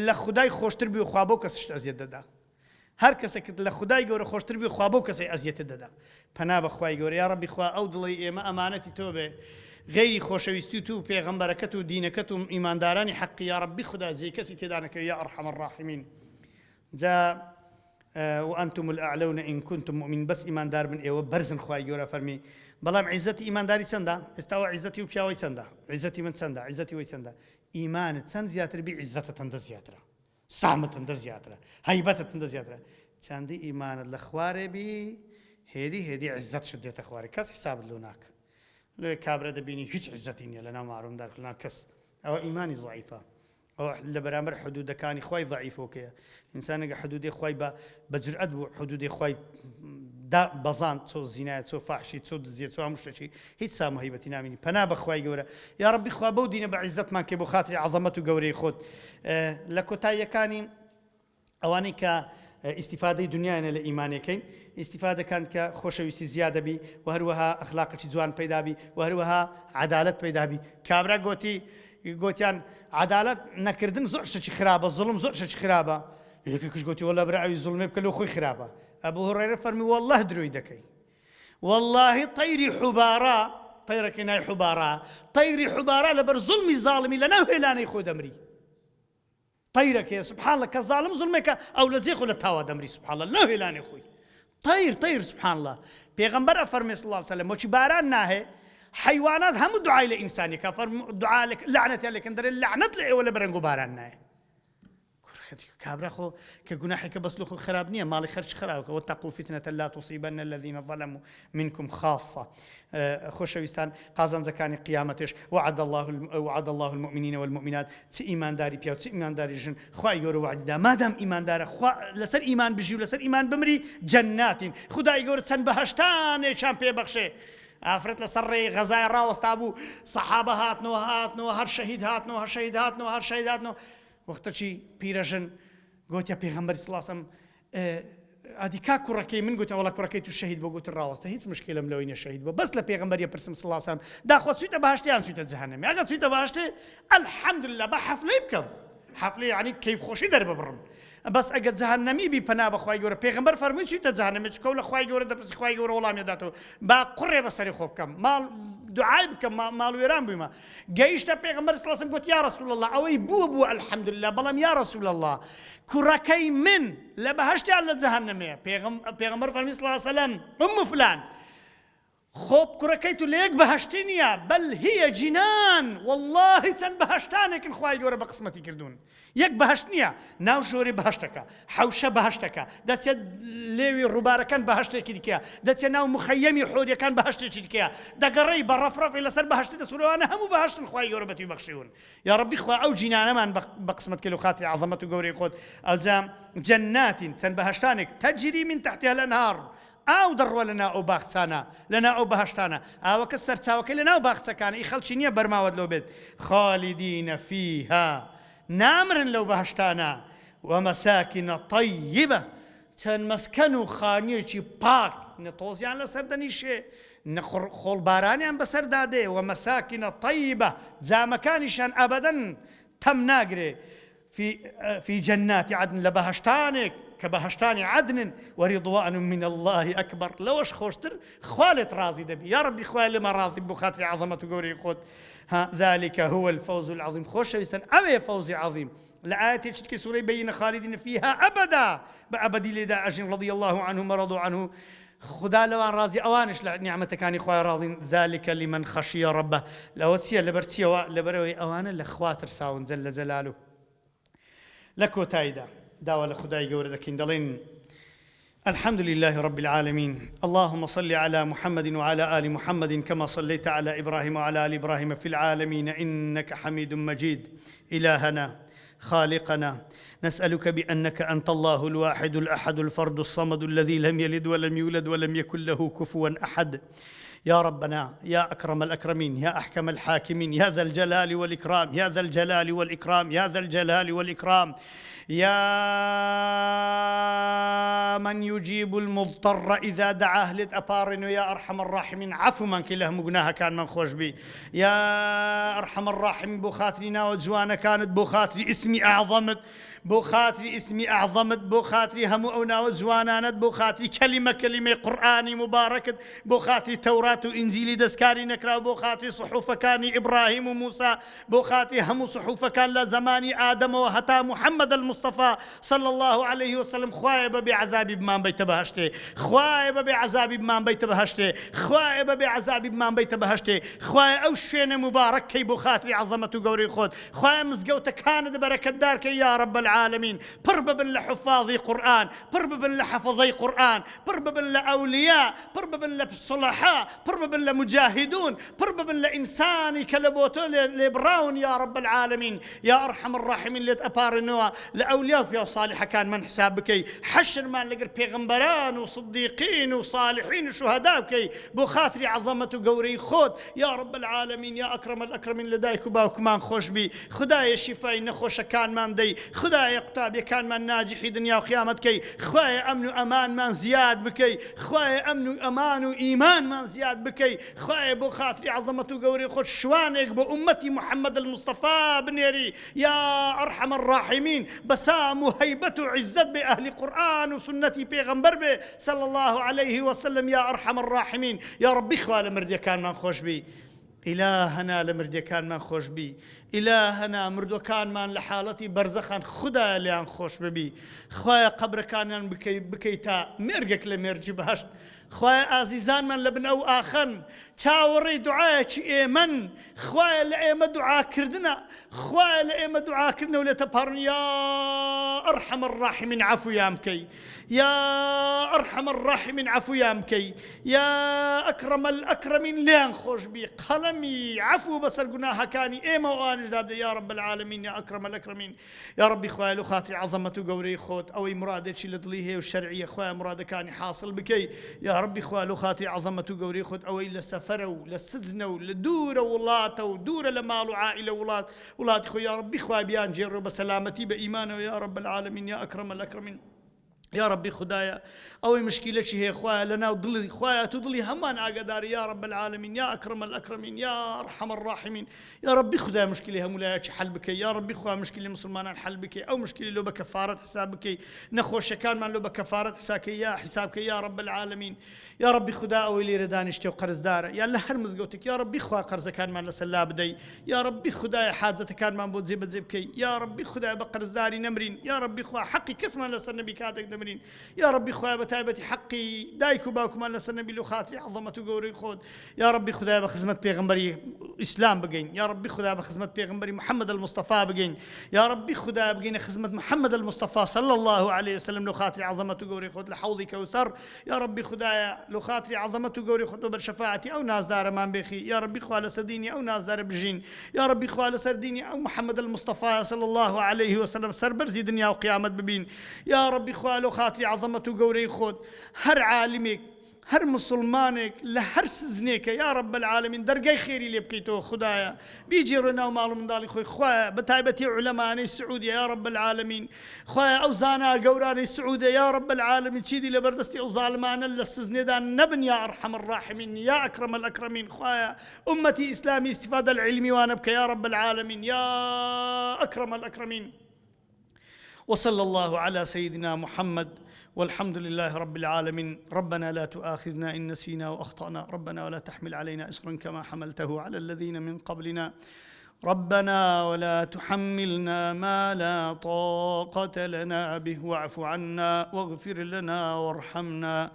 لە خودای خۆشتر بی خوا بەو کەسشت ئەزیەت دەدا هەر کەسێکت لە خودای گەورە خۆشتر بی خوا بەو کەسەی ئەزیەتت دەدا پەنا بە خوای گەورە یاڕەبی خوا ئەو دڵەی ئێمە ئەمانەتی تۆ بێ غەیری خۆشەویستی تو و پێغەمبەرەکەت و دینەکەت و ئیماندارانی حەقی یاڕەبی خودا جێی کەسی تێدا نەکەوی یا ارحم الراحمین جا وانتم الاعلون ان کنتم مؤمنین بەس ئیماندار بن ئێوە بەرزن خوای گەورە فەرمی بەڵام عیزەتی ئیمانداری چەندە ئێستاوە عیزەتی و پیاوەی چەندە عیزەتی من چەندە عیزەتی وەی چەندە ئیمانت چەند زیاتر بی عیزەتت هەندە زیاترە. سامت هەندە زیاترە، هەیبەتت هەندە زیاترە. چەندی ئیمانت لە خوارێ بی، هێدی هێدی عیزەتشت دێتە خوارێ، کەس حیسابت لۆ ناکا. لۆیە کابرا دەبینی هیچ عیزەتی نییە لەناو مەعروم دار لەناو کەس. ئەوە ئیمانی زەعیفە. ئەوە لە بەرامبەر حدودەکانی خوای زەعیفۆکەیە. ئینسانێک حدودێ خوای بە بە جورئەت بوو حدودێ خوای دا بەزاند چۆ زینایە چۆ فاحشی چۆ دزیە چۆ هەموو شتێکی هیچ سام و هەیبەتی نامینی پەنا بە خوای گەورە یا ڕەبی خوا بەو دینە بە عیزەتمان کەی بۆ خاتری عەزەمەت و گەورەی خۆت لە کۆتاییەکانی ئەوانەی کە ئیستیفادەی دنیایانە لە ئیمانەکەین ئیستیفادەکان کە خۆشەویستی زیادەبی و هەروەها ئەخلاقی جوان پەیدابی و هەروەها عەدالەت پەیدابی کابرا گۆتی گۆتیان عەدالەت نەکردن زۆر شتێکی خراپە زوڵم زۆر شتێکی خراپە یەکێکش گۆتی وەڵا برا ئەوی زوڵمێ بکە لۆ خۆی خراپە ئەبو هوڕەیرە فەرمی واللە درۆی دەکەی واللهی طەیری حوبارا طەیرەکەی ناوی حوبارا طەیری حوبارا لەبەر زوڵمی زاڵمی لەناو هێلانەی خۆ دەمری طەیرەکەیە سبحان اللە کە زاڵم زوڵمێکە ئەو لە جێ خۆ لە تاوا دەمری سبحان اللە لەناو هێلانەی خۆی طەیر طەیر سبحان اللە پێغەمبەر ئەفەرمێ صلی اللە علیه وسلم وەکی باران ناهێ حەیوانات هەموو دوعای لە ئینسانیەکە فەرمو دوعا لەعنەتیان لێکەن دەرێ لەعنەت لە ئێوە لە بەرەنگ و باران نایە کابرا خۆ کە گوناحێکە بەس لە خۆ خراپ نییە ماڵی خەرچ خراوکە واتقوا فتنة لا تصيبن الذين ظلموا منكم خاصة خۆشەویستان قازانجەکانی قیامەتش وعد اللە وعد اللە المؤمنین والمؤمنات چ ئیمانداری پیاو چ ئیمانداری ژن خوای گەورە وەعدی دا مادام ئیماندارە خوا لەسەر ئیمان بژی و لەسەر ئیمان بمری جەناتین خودای گەورە چەند بەهەشتانێکیان پێ بەخشێ ئافرەت لەسەر ڕێی غەزای ڕاوەستا بوو سەحابە هاتنەوە هاتنەوە هەر شەهید هاتنەوە هەر شەهید هاتنەوە هەر شەهید هاتنەوە وەختەکی پیرەژن گۆتیە پێغەمبەری صلی اللە علیه وسلم ئادی کا کوڕەکەی من گوتم وەڵا کوڕەکەی تو شەهید بۆ گوتم ڕاوەستە هیچ مشکلم لەوەی نیە شەهید بۆ بەس لە پێغەمبەریە پرسم صلی اللە علیه وسلم داخوا چویتە بەهەشت یان چویتە جەهەنەم ئەگەر چویتە بەهەشتێ الحمدلله بە حەفلەی بکەم حەفلەی یعنی کەیف خۆشی دەرببڕم بەس ئەگەر جەهەنەمی بی پەنا بە خوای گەورە پێغەمبەر فەرمووی چویتە جەهەنەمێ چکە و لە خوای گەورە دەپرسی خوای گەورە وەڵامی داتەوە با قوڕێ بەسەری خۆ بکەم ماڵ دوعای بکەم ماڵ وێران بوویمە گەیشتە پێغەمبەر صلی اللە علیه وسلم گوتی یا رسول اللە ئەوەی بووە بووە الحمدللە بەڵام یا رسول اللە کوڕەکەی من لە بەهەشت یان لە جەهەنەمەیە پێغەمبەر فەرمی صلی اللە علیه وسلم ام فلان خۆ کوڕەکەی تو لە یەک بەهەشتی نییە بەل هیە جینان واللهی چەند بەهەشتانێکن خوای گەورە بە قسمەتی کردوون یەک بەهەشت نییە، ناو ژۆری بەهەشتەکە، حەوشە بەهەشتەکە، دەچێت لێوی ڕووبارەکان بەهەشتێکی دیکەیە، دەچێت ناو موخەیەمی حۆریەکان بەهەشتێکی دیکەیە، دەگەڕێی بە ڕەفڕەفی لەسەر بەهەشتی دەسوڕێوانە هەموو بەهەشتن خوای گەورە بە توی بەخشیون. یاڕەبی خوا ئەو جینانەمان بە قسمەت کەی لۆ خاتری عەزەمەت و گەورەی خۆت، ئەوجا جنات چەند بەهەشتانێک تجری من تحتها الانهار ئاو دەڕوا لە ناو ئەو باخچانە، لە ناو ئەو بەهەشتانە، ئاوەکە سەرچاوەکەی لە ناو باخچەکانە، ئی خەڵکی نییە بەرماوەت لۆ بێت، خالدین فیها، نامرن لەو بەهەشتانە، ومساکن طیبە، چەند مەسکەن و خانوویەکی پاک، نە تۆزیان لەسەر دەنیشێ، نە خۆڵبارانیان بەسەردا دێ، ومساکن طیبە، جامەکانیشیان ئەبەدەن تەم ناگرێ، فی فی جنات عدن لە بەهەشتانێک کە بەهەشتانی عەدنن ورضوان من اللە اکبر لەوەش خۆشتر خوا لێت ڕازی دەبی یا ڕەبی خوایە لێمان ڕازی بۆ خاتری عەزەمەت و گەورەی خۆت ها ذلک هو الفوز العظیم خۆشەویستن ئەوێ فەوزی عەظیم لە ئایەتێکی دیکەی سورەی بەینە خالدین فیها ئەبەدا بە ئەبەدی لێدا ئەژین رضی الله عنهم ورضوا عنه خودا لەوان ڕازی ئەوانش لە نیعمەتەکانی خوای ڕاضین ذلک لمن خشی ربه لەوە چییە لەبەر چیەوە لەبەرئەوەی ئەوانە لە خوا ترساون جل جلاله لە کۆتاییدا داوا لە خودای گەورە دەکەین دەڵێین الحمد لله رب العالمين اللهم صل على محمد وعلى آل محمد كما صليت على إبراهيم وعلى آل إبراهيم في العالمين إنك حميد مجيد إلهنا خالقنا نسألك بأنك أنت الله الواحد الأحد الفرد الصمد الذي لم يلد ولم يولد ولم يكن له كفوا أحد يا ربنا يا أكرم الأكرمين يا أحكم الحاكمين يا ذا الجلال والإكرام يا ذا الجلال والإكرام يا ذا الجلال والإكرام يا من يجيب المضطر إذا دعاه لێت ئەپاڕێن و یا أرحم الراحمین عەفومان کەی لە هەموو گوناهەکانمان خۆش بی یا أرحم الراحمین بۆ خاتری ناوە جوانەکانت بۆ خاتری ئیسمی ئەعظەمت بۆ خاتری ئیسمی ئەعظەمت بۆ خاتری هەموو ئەو ناوە جوانانەت بۆ خاتری کەلیمە کەلیمەی قورئانی موبارەکت بۆ خاتری تەورات. تەورات و ئینجیلی دەستکاری نەکراو بۆ خاتری صحوفەکانی ئیبڕاهیم و موسا بۆ خاتری هەموو صحوفەکان لە زەمانی ئادەمەوە هەتا محمد المصطفی صلی اللە علیه وسلم خوایە بە بێ عەزابی بمان بەیتە بەهەشتێ خوایە بە بێ عەزابی بمان بەیتە بەهەشتێ خوایە بە بێ عەزابی بمان بەیتە بەهەشتێ خوایە ئەو شوێنە موبارەک کەی بۆ خاتری عەزەمەت و گەورەی خۆت خوایە مزگەوتەکانت بەرەکەتدار کەی یا رب العالمین پڕ ببن لە حوفاظی قورئان پڕ ببن لە حەفەزەی قورئان پڕ ببن لە ئەولیا پڕ ببن لە صلحا پڕ ببن لە مجاهدون پڕ ببن لە ئینسانی کە لە بۆ تۆ لێبڕاون یا رب العالمین یا ارحم الراحمین لێت ئەپاڕێنەوە لە ئەولیا و پیاو صالحەکانمان حساب بکەی حەشرمان لەگەر پێغەمبەران و صدیقین و صالحین و شوهەدا بکەی بۆ خاتری عەزەمەت و گەورەی خۆت یا رب العالمین یا اکرم الاکرمین لە دایک و باوکمان خۆش بی خودایە شیفای نەخۆشەکانمان بدەی خودایە قوتابیەکانمان ناجحی دنیا و قیامەت کەی خوایە ئەمن و ئەمانمان زیاد بکەی خوایە ئەمن و ئەمان و ئیمانمان زیاد بکەی خوایە بۆ خاتری عەزەمەت و گەورەی خۆت شوانێک بۆ ئوممەتی محمد المصطفی بنێری یا ارحم الراحمین بە سام و هەیبەت و عیزەت بێ ئەهلی قورئان و سوننەتی پێغەمبەر بێ صلی اللە علیه وسلم یا ارحم الراحمین یا ربی خوا لە مردیەکانمان خۆش بی ئیلاهەنا لە مردیەکانمان خۆش بی ئیلاهەنا مردوەکانمان لە حاڵەتی بەرزەخان خودایە لێیان خۆش ببی خوایە قەبرەکانیان بکەی بکەیتە مێرگێک لە مێرگی بەهەشت خوایە ئازیزانمان لە بن ئەو ئاخەن چاوەڕێی دوعایەکی ئێمەن خوایە لە ئێمە دوعاکردنە خوایە لە ئێمە دوعاکردنە و لێتە پەڕن یا ارحم الراحمین عەفویان بکەی یا ارحم الراحمین عەفویان بکەی یا اکرم الاکرمین لێیان خۆش بی قەڵەمی عەفو بەسەر گوناهەکانی ئێمە و ئەوانیشدا بدە یا رب العالمین یا اکرم الاکرمین یا ربی خوایە لۆ خاتری عەزەمەت و گەورەی خۆت ئەوەی مرادێکی لە دڵی هەیە و شەرعیە خوایە مرادەکانی حاصل بکەی یا ربی خوا لۆ خاتری عەزەمەت و گەورەی خۆت ئەوەی لە سەفەرە و لە سجنە و لە دوورە وڵاتە و دوورە لە ماڵ و عائیلە وڵات وڵاتی خۆی یا ربی خوایە بیانگێڕێ بە سەلامەتی بە ئیمانەوە یا رب العالمین یا اکرم الاکرمین یا ربی خودایە ئەوەی مشکیلەکی هەیە خوایە لەناو دڵی خوایە تو دڵی هەمووان ئاگاداری یا رب العالمین یا اکرم الاکرمین یا ارحم الراحمین یا ربی خودایە مشکلی هەموو لایەکی حل بکەی یا ربی خوا مشکلی مسلمانان حل بکەی ئەو مشکلی لۆ بە کەفارەت حساب بکەی نەخۆشیەکانمان لۆ بە کەفارەت حساکەی یا حساب بکەی یا رب العالمین یا ربی خودا ئەوەی لێرە دانیشتێ و قەرزدارە یان لە هەر مزگەوتێک یا ربی خوا قەرزەکانمان لەسەر لا بدەی یا ربی خودایە حاجەتەکانمان بۆ جێبەجێ بکەی یا ربی خودایە بە قەرزداری نەمرین یا ربی خوا حەقی کەسمان لەسەر نەبی کاتێک دەمرین یا ربی خوایە بە تایبەتی حەقی دایک و باوکمان لەسەر نەبی لۆ خاتری عەزەمەت و گەورەی خۆت یا ربی خودایە بە خزمەت پێغەمبەری ئیسلام بگەین یا ربی خودایە بە خزمەت پێغەمبەری محمد المصطفی بگەین یا ربی خودایە بگەینە خزمەت محمد المصطفی صلی الله علیه وسلم لۆ خاتری عەزەمەت و گەورەی خۆت لە حەوضی کەوسەر یا ربی خودایە لۆ خاتری عەزەمەت و گەورەی خۆت بە بەر شەفاعەتی ئەو نازدارەمان بێخی یا ربی خوا لەسەر دینی ئەو نازدارە بژین یا ربی خوا لەسەر دینی ئەو محمد المصطفی صلی الله علیه وسلم سەربەرزی دنیا و قیامەت ببین یا ربی خوا لۆ خاتری عەزەمەت و گەورەی خۆت هەر عالمێک هەر موسڵمانێک لە هەر سجنێکە یا رب العالمین دەرگای خێری لێ بکەیتەوە خودایە بیگێڕێ ناو ماڵ و منداڵی خۆی خوایە بە تایبەتی عولەمانەی سعودیە یا رب العالمین خوایە ئەو زانا گەورانەی سعودیە یا رب العالمین چیدی لەبەر دەستی ئەو زاڵمانە لە سجنێدا نەبن یا ارحم الراحمین یا اکرم الاکرمین خوایە ئومەتی ئیسلامی استفادە العلمی وانە بکە یا رب العالمین یا اکرم الاکرمین وصلى الله على سيدنا محمد والحمد لله رب العالمين ربنا لا تؤاخذنا إن نسينا وأخطأنا ربنا ولا تحمل علينا إصرا كما حملته على الذين من قبلنا ربنا ولا تحملنا ما لا طاقة لنا به واعف عنا واغفر لنا وارحمنا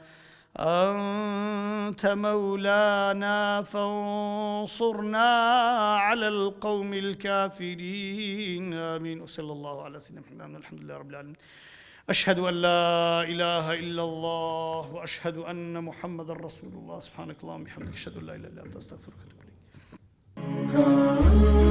أنت مولانا فانصرنا على القوم الكافرين آمين وصلى الله على سيدنا محمد الحمد لله رب العالمين أشهد أن لا إله إلا الله وأشهد أن محمد رسول الله سبحانك اللهم وبحمدك أشهد أن لا إله إلا أنت أستغفرك وأتوب إليك.